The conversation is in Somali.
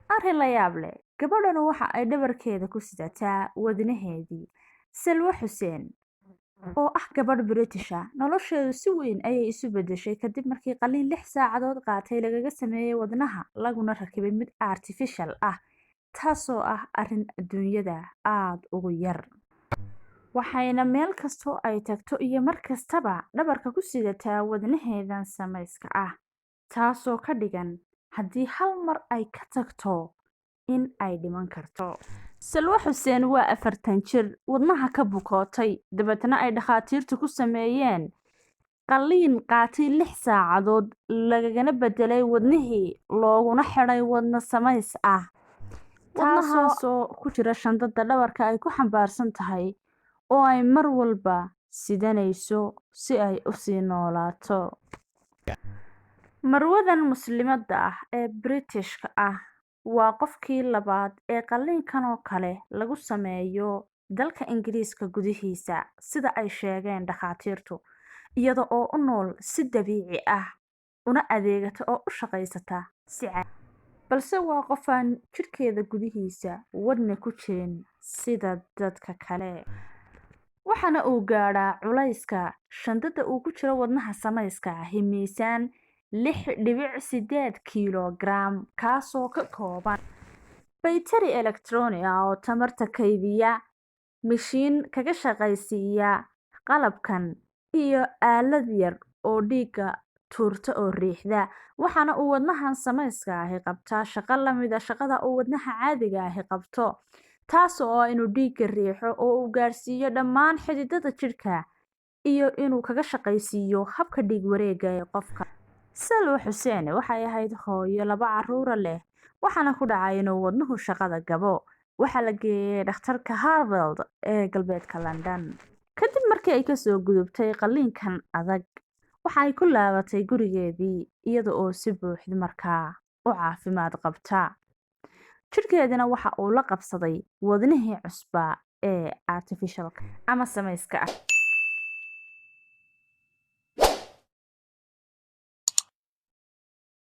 Arrin la yaab leh, gabadhanu waxa ay dhabarkeeda ku sidataa wadnaheedii. Salwa Xuseen oo ah gabadh British ah, nolosheedu si weyn ayay isu beddeshay kadib markii qalliin 6 saacadood qaatay lagaga sameeyey wadnaha, laguna rakibay mid artificial ah, taasoo ah arrin adduunyada aada ugu yar. Waxayna meel kastoo ay tagto iyo mar kastaba dhabarka ku sidataa wadnaheedan samayska ah, taasoo ka dhigan haddii hal mar ay ka tagto in ay dhiman karto. Salwo Xuseen waa 40 jir wadnaha ka bukootay, dabeetna ay dhakhaatiirtu ku sameeyeen qalliin qaatay 6 saacadood, lagagana bedelay wadnihii, looguna xidhay wadna samays ah, wadnahaasoo ku jira shandada dhabarka ay ku xambaarsan tahay oo ay mar walba sidanayso si ay usii noolaato. Marwadan Muslimadda ah ee Britishka ah waa qofkii labaad ee qalliinkan oo kale lagu sameeyo dalka Ingiriiska gudihiisa, sida ay sheegeen dhakhaatiirtu, iyada oo u nool si dabiici ah, una adeegata oo u shaqaysata si caadi, balse waa qof aan jidhkeeda gudihiisa wadne ku jirin sida dadka kale. Waxaana uu gaadhaa culayska shandada uu ku jiro wadnaha samayska ahi miisaan 6.8 kilogram, kaasoo ka kooban baytari electronic ah oo tamarta kaydiya, mishiin kaga shaqaysiiya qalabkan iyo aalad yar oo dhiigga tuurta oo riixda. Waxaana uu wadnahan samayska ahi qabtaa shaqo lamida shaqada uu wadnaha caadiga ahi qabto, taas oo ah inuu dhiigga riixo oo uu gaarsiiyo dhammaan xididada jidhka iyo inuu kaga shaqaysiiyo habka dhiig wareega ee qofka. Salwa Xuseen waxay ahayd hooyo laba caruura leh, waxaana ku dhacay inuu wadnuhu shaqada gabo. Waxaa la geeyey dhakhtarka Harvard ee galbeedka London. Kadib markii ay kasoo gudubtay qalliinkan adag, waxa ay ku laabatay gurigeedii iyada oo si buuxda markaa u caafimaad qabta. Jidhkeedina waxa uu la qabsaday wadnihii cusbaa ee artificialka ama samayska ah.